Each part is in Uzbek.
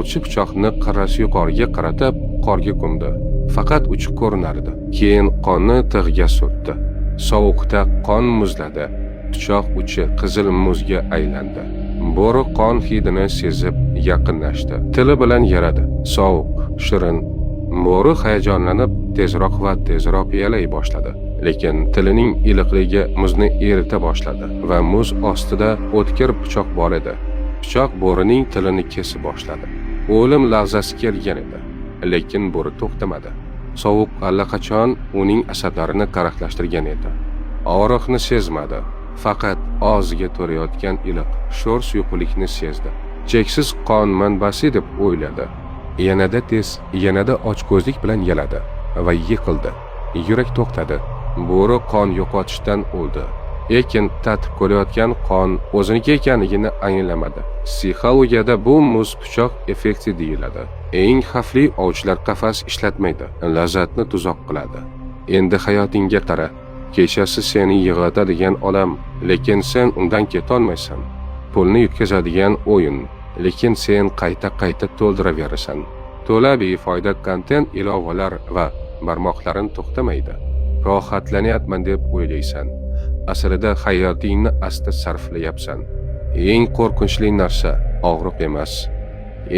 Ovchi pichoqni qirrasi yuqoriga qaratib qorga ko'mdi. Faqat uchi ko'rinardi. Keyin qonni tig'ga surtdi. Sovuqda qon muzladi. Pichoq uchi qizil muzga aylandi. Bo'ri qon hidini sezib yaqinlashdi. Tili bilan yaradi. Sovuq, shirin. Bo'ri hayajonlanib tezroq va tezroq yalay boshladi. Lekin tilining iliqligi muzni erita boshladi va muz ostida o'tkir pichoq bor edi. Pichoq bo'rining tilini kesib boshladi. O'lim lahzasi kelgan edi, lekin bo'ri to'xtamadi. Sovuq allaqachon uning asablarini karaxtlashtirgan edi. Og'riqni sezmadi, faqat og'ziga to'layotgan iliq, sho'r suyuqlikni sezdi. Cheksiz qon manbasi deb o'yladi. Yanada tez, yanada ochko'zlik bilan yaladi va yiqildi. Yurak to'xtadi. Bo'ri qon yo'qotishdan o'ldi. Lekin tatib ko'rayotgan qon o'ziniki ekanligini anglamadi. Psixologiyada bu muz pichoq effekti deyiladi. Eng xavfli ovchilar qafas ishlatmaydi, lazzatni tuzoq qiladi. Endi hayotingga qara. Kechasi seni yig'latadigan odam, lekin sen undan ketolmaysan. Pulni yutkazadigan o'yin, lekin sen qayta-qayta to'ldiraverasan. To'la befoyda kontent ilovalar va barmoqlarin to'xtamaydi. Rohatlanyapman deb o'ylaysan. Aslida hayotingni asta sarflayapsan. Eng qo'rqinchli narsa og'riq emas.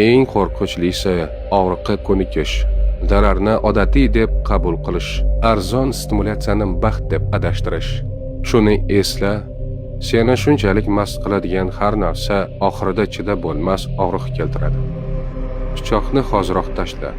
Eng qo'rqinchlisi og'riqqa ko'nikish, zararni odatiy deb qabul qilish, arzon stimulyatsiyani baxt deb adashtirish. Shuni esla, seni shunchalik mast qiladigan har narsa oxirida chidab bo'lmas og'riq keltiradi. Pichoqni hoziroq tashla.